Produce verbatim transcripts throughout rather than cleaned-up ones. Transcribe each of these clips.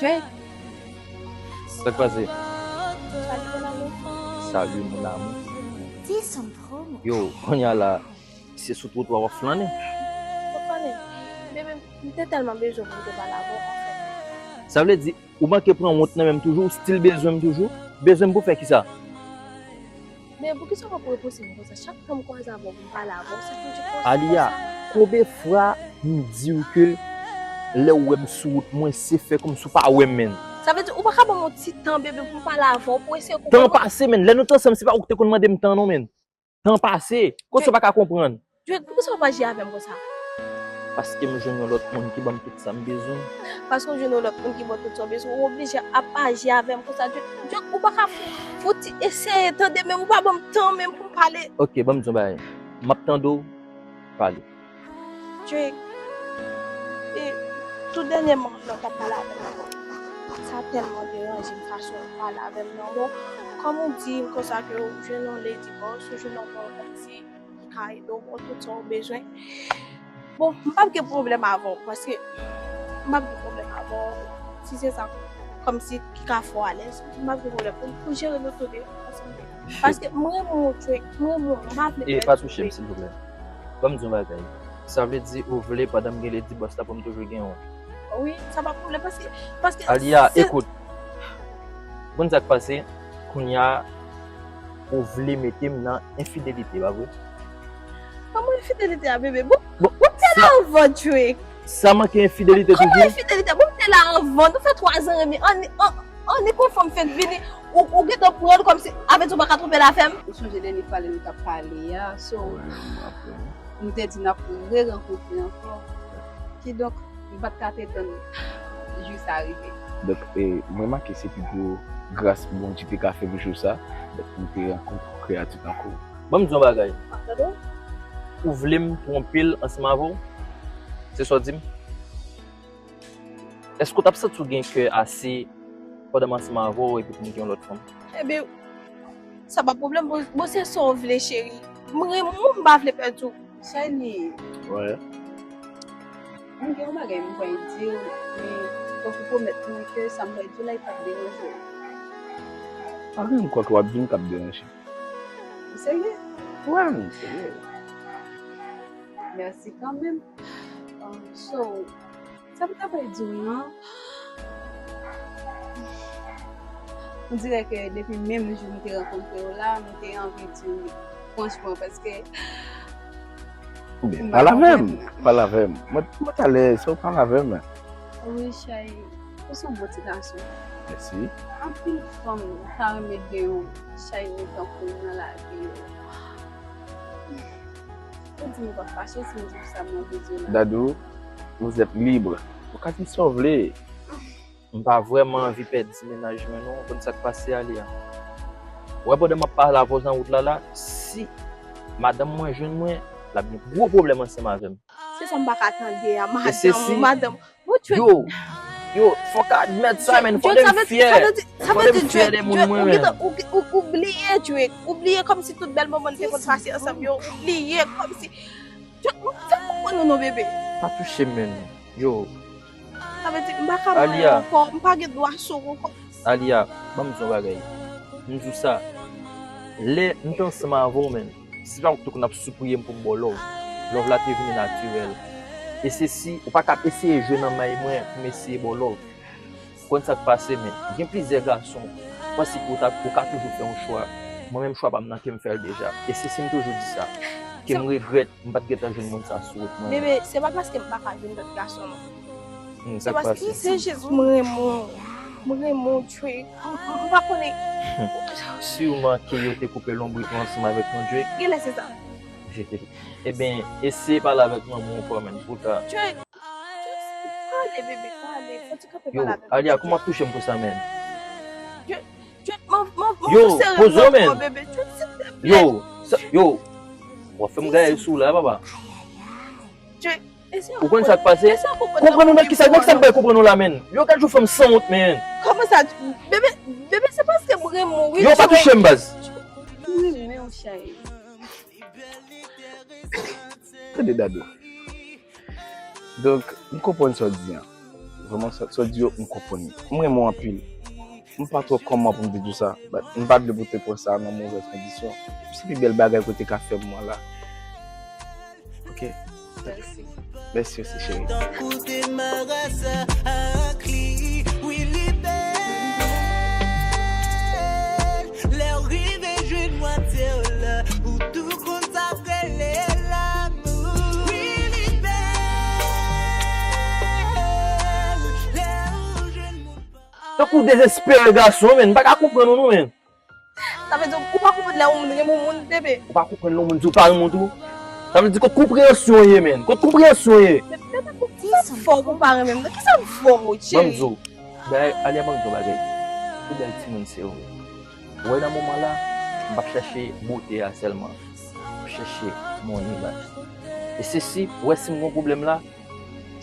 Sa k pase? Salut, mon amour. Yo, kounye a la, se sou twotwa w ap flannen. Ou konnen, bebe, m te tèlman bezwen pou m te pale avè w, anfen. Sa vle di, ou manke pran wont nan men m toujou, ou still bezwen m toujou? Bezwen m pou fè kisa? Men poukisa w ap repouse m konsa? Chak tan m kwaze avè w pou m pale avè w, se pou di konsa, Alia, konsa. Konbyen fwa m di w ke lè w wè m sou wout mwen, se fè kòmsi w pa wè m, menn? Sa vle di, ou pa ka ban m yon ti tan, bebe, pou m pale avè w, pou eseye konprann. Tan pase, menn. Lè nou t ansanm, se pa ou ki te konn mande m tan, non, menn. Tan pase. Kote w pa ka konprann? Drake, poukisa w pa aji avè m konsa? Paske m jwenn yon lòt moun ki ban m tout sa m bezwen. Paske w jwenn yon lòt moun ki ban w tout sa w bezwen, ou oblije ap aji avè m konsa. Drake, Drake, ou pa ka fou-, fouti eseye tande menm, ou pa ban m tan menm pou m pale. Ok, ban m di yon bagay. M ap tande w, pale. Drake, e, tou dènyèman, lè w t ap pale avè m ankò, sa tèlman deranje m fason w pale avè m nan. Bon, kòm ou di m konsa ke w jwenn yon lady boss, ou jwenn yon moun kòmsi ki ka ede w, bon, tout sa w bezwen. Bon, m p ap gen pwoblèm avè w, paske m p ap gen pwoblèm avè w, si se sa, kòmsi ki ka fè w alèz, m p ap gen pwoblèm pou, pou jere nou tou de ansanm. Paske m renmen w, Drake, m renmen w, m pa vle pèdi w. E pa touche m, silvouplè. Ban m di yon bagay. Sa vle di ou vle pandan m gen lady boss la pou m toujou gen w? Wi, sa pa pwoblèm, paske, paske Alia, se ekout. Ou konn sa k pase? Kounye a, ou vle mete m nan enfidelite, pa vre? Kòman enfidelite a, bebe? Bon, bon, m te la anvan, Drake. Sa manke enfidelite toujou? Kòman enfidelite? Bon, m te la anvan. Nou fè twa zan e demi. Annik, an, annik yon fanm fenk vini. Ou, ou gentan pran l kòmsi, avè di w pa ka twonpe l avè m? Ou sonje dènye fwa lè nou t ap pale a, so, m te di n ap re-rankontre ankò. Kidonk, m pa t ka te tann jou sa rive. Donk, e, m remake se pi gwo gras Bondye te ka fè m jou sa. Donk, m te rankontre kreyati tankou w. Ban m di yon bagay. Ou vle m twonpe l ansanm avè w? Se sa w di m? Èske w t ap santi w gen kè ase pandan m ansanm avè w epi pou m gen yon lòt fanm? Ebyen, sa pa pwoblèm, bon, bon, se sa w vle, cheri. M renmen w, m pa vle pèdi w. Shiny. Wi. M gen yon bagay m kwè di w, men fòk ou pwomèt mwen ke sa m kwè di w la, li p ap deranje w. Pa gen m kwè ke w ap di m k ap deranje. Ou serye? Wi, m serye. Mèsi kanmenm. Um, so, sa m ta pral di w lan, on dirè ke depi menm jou m te rankontre w la, m te anvi di w franchman, paske Oubyen, pale avè m, pale avè m. Mwen, mwen t alèz, fò w pale avè m. Wi, chay, ou se yon bon ti gason. Mèsi. Anpil fanm ta renmen gen yon chay tankou w nan lavi yo. Ou di m pa fache si m di w sa m anvi di w la. Dadou, vous êtes libre. Ou ka di sa w vle. M pa vrèman anvi pèdi mennaj mwen non, ou konn sa k pase ale a. Ou wè pandan m ap pale avè w nan wout la la, si madanm mwen jwenn mwen, l ap gen gwo pwoblèm ansanm avè m. Se sa m pa ka tande a, madanm, madanm. Yo, yo, fòk admèt sa, men fò de m fyè. Fò de m fyè de moun mwen menm. Ou bliye, Drake, ou bliye kòmsi tout bèl moman n te konn pase ansanm yo, ou bliye kòmsi. Drake, fè m konprann ou non, bebe. Pa touche m, men. Yo. Sa vle di, m pa ka manyen ankò, m pa gen dwa sou ou ankò. Alia, ban m di yon bagay. M di w sa, lè m te ansanm avè w, menn, se pa ou ki te konn ap sipriye m pou m ba w love. Love la te vini natirèl. E se si, ou pa ka ap eseye jwe nan may mwen pou m eseye ba w love. Ou konn sa k pase, men gen plizyè gason, ou panse ke ou ta, ou ka toujou fè yon chwa. Mwen menm, chwa pa m nan, ke m fè l deja. E se si m toujou di sa, ke m regrèt m pa t gentan jwenn moun sa sou wout mwen. Bebe, se pa paske m pa ka jwenn lòt gason non. Hmm, se paske se jis m renmen w. M renmen w, Drake. M, m, m pa konnen. Siman ke yo te koupe lonbrit ou ansanm avèk yon Drake. Genlè se sa. Ebyen, eseye pale avèk manman w ankò, menn, pou ta. Drake, Drake, pale, bebe, pale. Fò ti kanpe pale avèk mwen. Yo, Alia, kòman w ap touche m konsa, menn? Drake, Drake, m, m, m, yo, poze w, menn. Bebe. Drake, silvouplè. Yo, sa, yo. W ap fè m gaye sou w la, papa. Ou konn sa k pase? Konprann ou nan kisa, nan kisa m pral konprann ou la, menn? Yo, gad yon fanm sanwont, menn. Kòman sa? Bebe, bebe, se paske m renmen w, wi. Yo, pa touche m, baz. M renmen w, chay. Tande, Dadou. Donk, m konprann sa w di an. Vrèman, sa, sa w di yo, m konprann li. M renmen w anpil. M pa twò kòman pou m te di w sa, but m pa t vle pou w te pran sa nan movèz kondisyon. Se pi bèl bagay ke w te ka fè pou mwen la. Ok? Mèsi. Mèsi osi, cheri. Tankou te marasa ak li, wi, li bèl. Lè w rive jwenn mwatye w la, ou tou konn sa k rele lanmou. Wi, li bèl. Lè w jwenn moun pa. Tankou w dezespere gason, menn. M pa ka konprann ou non, menn. Sa vle di ou pa konprann lè yon moun renmen yon moun, bebe. Ou pa konprann lè yon moun di ou pa renmen w tou? Sa vle di kot konpreyansyon w ye, menn? Kot konpreyansyon w ye? Bebe, kisa k fè w pou w pa renmen m? Kisa k fè w, cheri? Ban m di w, bay Alia, ban m di w bagay. Pi bèl timoun se ou. Ou wè nan moman la, m p ap chèche bote a sèlman. M ap chèche money la. E se si, ou wè si m gen yon pwoblèm la,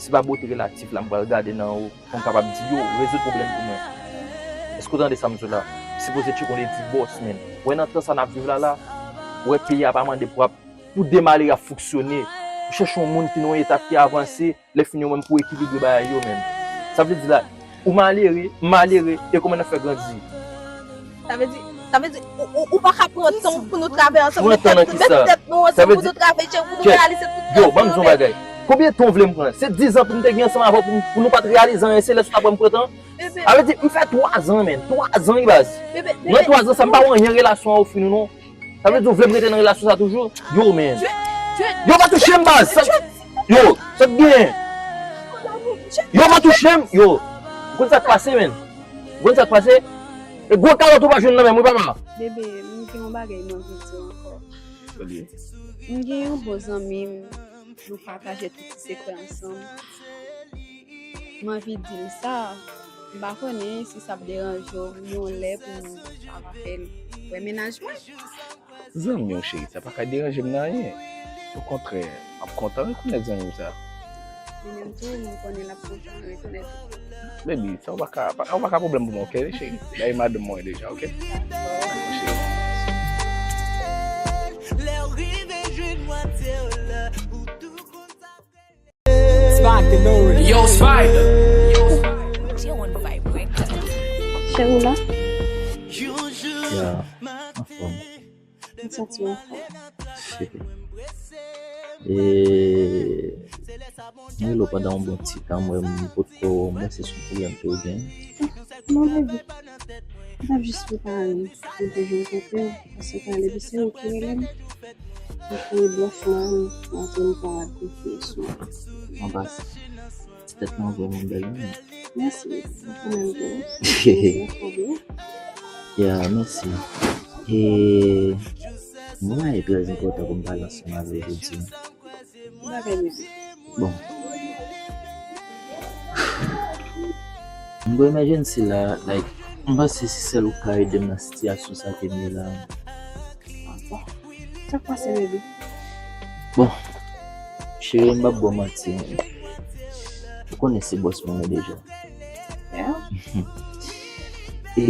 se pa bote relatif la m pral gade nan ou pou m kapab di yo, rezoud pwoblèm pou mwen. Èske w tande sa m di w la? Sipoze tcheke yon ledi bòs, menn. Ou wè nan tan sa n ap viv la la, ou wè peyi a pa mande pou ap, pou de malere ap fonksyone. Ou chèche yon moun ki nan yon etap ki avanse, lè fini ou menm pou ekilibre bagay yo, menn. Sa vle di la, ou malere, m malere, e kòman n ap fè grandi? Sa vle di, sa vle di, ou, ou, ou pa ka pran tan pou nou travay ansanm, met tèt nou ansanm pou nou travay, pou nou reyalize tout rèv nou, men. Yo, ban m di yon bagay. Konbyen tan w vle m pran? Se diz an pou m te gen ansanm avè w pou, pou nou pa t reyalize anyen, se lè sa w t ap wè m pran tan? Sa vle di, m fè twa zan, menn. Twa zan, wi, baz. Nan twa zan sa, m pa wè anyen relasyon an ofri nou, non. Sa vle di w vle m rete nan relasyon sa toujou? Yo, menn. Yo, pa touche m, baz. Sa, yo, sa k genyen? Yo, pa touche m. Yo, ou konn sa k pase, menn? Ou konn sa k pase? E gwo kalòt ou pa jwenn nan men m, wi, papa. Bebe, m gen yon bagay m anvi di w ankò. M gen yon bon zanmi m, nou pataje tout ti sekrè ansanm. M anvi di l sa. M pa konnen si sa ap deranje w yon lè pou m pa rapèl wè mennaj mwen. Zanmi w cheri, sa pa ka deranje m nan anyen. Okontrè, m ap kontan rekonèt zanmi w sa. Li menm tou, m konnen l ap kontan rekonèt ou. Baby, sa w pa ka, pa, w pa ka pwoblèm pou mwen, ok, cheri? Dayè madanm mwen deja, ok? Dakò, cheri. Lè w rive jwenn mwatye w la, ou tou konn sa. Yo, Spider. Cheri w la? Ya, anfòm. M santi w anfòm. E, m rele w pandan yon bon ti tan, m wè m potko wè w, m panse se yon pwoblèm ke w gen. Non, baby. M t ap jis prepare m pou m te vin kote w, paske pale de se ou ki rele m. Ou kouri bwè flanm, m antre m pa rad konfyans ou. Anbas. Ti tèt mwen vrèman bèl, wi. Mèsi, ou menm tou. Ou byen? Ya, mèsi. E, mwen, e trè enpòtan pou m pale ansanm avè w jodi a. Ki bagay, bebe? Bon. M gen yon emergency la, like, m panse se sèl ou k ka ede m nan sitiyasyon sa ke m ye la. Ah, bon. Sa k pase, bebe? Bon, cheri, m p ap ba w manti. Ou konnen se bòs mwen ye deja. Yeah. E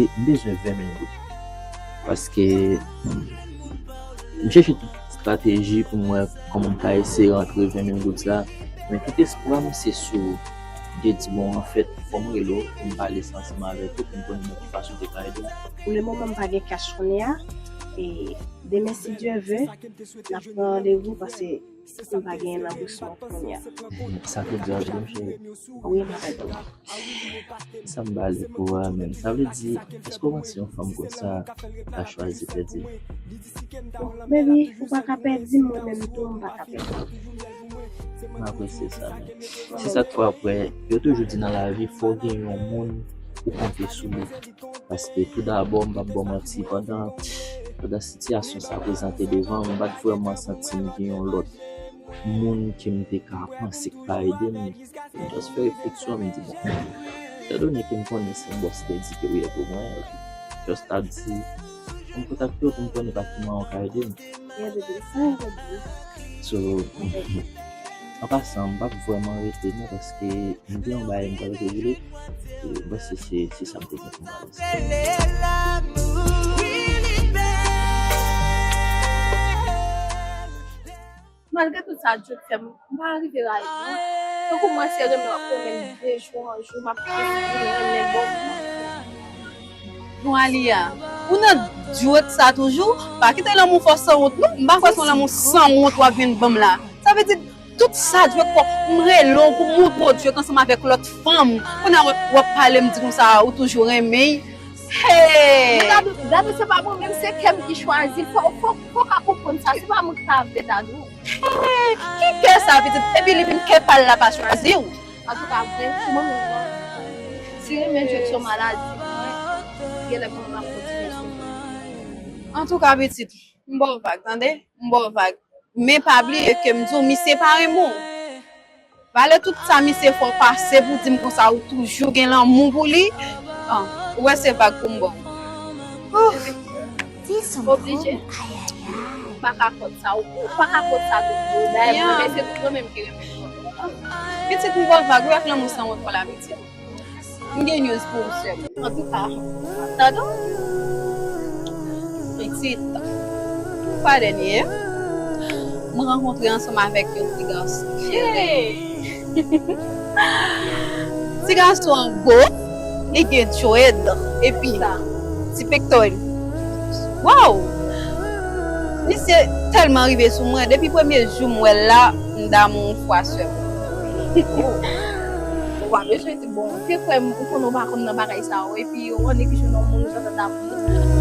m bezwen ven mil goud. Paske, hmm, m chèche tout estrateji pou m wè kòman m ka eseye rantre ven mil goud sa. Men tout espwa m se sou ou. M te di, bon, anfèt, fò m rele w pou m pale sa ansanm avèk ou, pou m konnen nan ki fason w te ka ede m. Pou le moman, m pa gen cash kounye a. E demen, si Dye vle, n ap pran randevou paske m pa gen nan bous mwen kounye a. Sa fè di w ap ede m, cheri? Wi, m ap ede w. Sa m pale pou ou a, menm. Sa vle di, èske w panse yon fanm konsa ta chwazi pèdi l? Bon, baby, ou pa ka pèdi m, mwen menm tou, m pa ka pèdi w. M apresye sa, menm. Se sa k fè w ap wè, yo toujou di nan lavi, fò w gen yon moun ou konte sou li. Paske toudabò, m p ap ba w manti, pandan, pandan sitiyasyon sa prezante devan m, m pa t vrèman santi m gen yon lòt moun ke m te ka panse k ka ede m. M just fè refleksyon, m di, bon, etandone ke m konnen se yon bòs dedike ou ye pou mwen, just ap di, fò m kontakte w pou m konnen pa ki mwayen w ka ede m. Gade de sa, gade. So, an pasan, m p ap vrèman rete non, paske m gen yon bagay m pral regle. E, m panse se, se sa m te gen pou m pale. Malgre tout sa Djod fè m, m pa rive rayi l non. Tankou mwen se renmen w ap renmen m de jou an jou, m ap plis vin renmen l bon. Bon, Aliya, ou nan Djod sa toujou? Pa kite lanmou fè w sanwont non. M pa kwè se yon lanmou sanwont w ap vin ban m la. Sa vle di tout sa Djod fè, m rele w pou montre w Djod ansanm avèk lòt fanm. Kounye a w ap, w ap pale m di konsa ou toujou renmen l. Hey! Dado, Dado, se pa mwen menm, se kè m ki chwazi l. Fò, fò, fò w ka konprann sa. Se pa mwen ki ta vle Dado. Hey! Ki kè sa, pitit? Epi li menm kè pa l la pa chwazi w. Antouka, vre, mwen menm non. Si renmen Djod se yon maladi pou mwen, genlè pou mwen ap kontinye swiv. Antouka, pitit, m ba w vag, tande? M ba w vag. Men pa bliye ke m di w, misye pa renmen w. Valè tout sa misye fè w pase pou di m konsa ou toujou gen lanmou pou li. Ah, ou wè se vag pou m ba w. Ouf. Oblije. Ou pa ka kont sa, ou, ou pa ka kont sa tout moun. Dayè, mwen, men se tout mwen menm ki renmen l. Pitit, m ba w vag, wi, ak lanmou sanwont pa w la, pitit. M gen news pou ou, sè m. Antouka, tande w. Pitit, fwa dènye, m rankontre ansanm avèk yon ti gason. Hey! Ti gason an gwo, li gen djwèd, epi ti pektoral. Waw! Misye tèlman rive sou mwen, depi premye jou m wè l la, m damou yon fwa sèlman. Ou pa bezwen di bon, ou te kwè m, ou konnen w pa konn nan bagay sa yo, epi ou annik jwenn yon moun ou t ap tann.